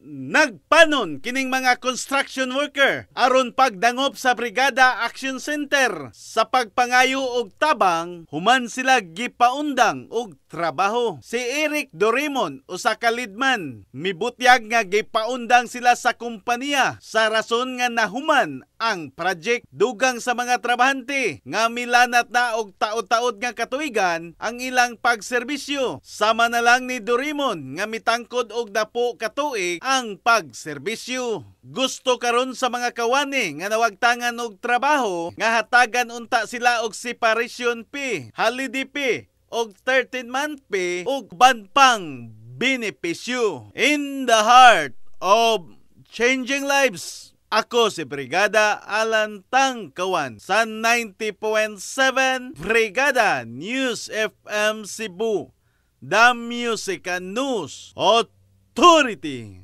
Nagpanon kining mga construction worker aron pagdangop sa Brigada Action Center sa pagpangayo og tabang human sila gipaundang og trabaho. Si Eric Dorimon, usa ka leadman, mibutyag nga gipaundang sila sa kompanya sa rason nga nahuman ang project. Dugang sa mga trabahante nga milanat na og taod-taod nga katuigan ang ilang pagserbisyo. Sama na lang ni Dorimon nga mitangkod og dapo katuig ang pagserbisyo. Gusto karon sa mga kawani nga nawagtangan og trabaho nga hatagan unta sila og separation fee, holiday pay, og 13-month pay ug uban pang benepisyo. In the heart of changing lives, ako si Brigada Alan Tangkawan sa 90.7 Brigada News FM Cebu, The Music and News Authority.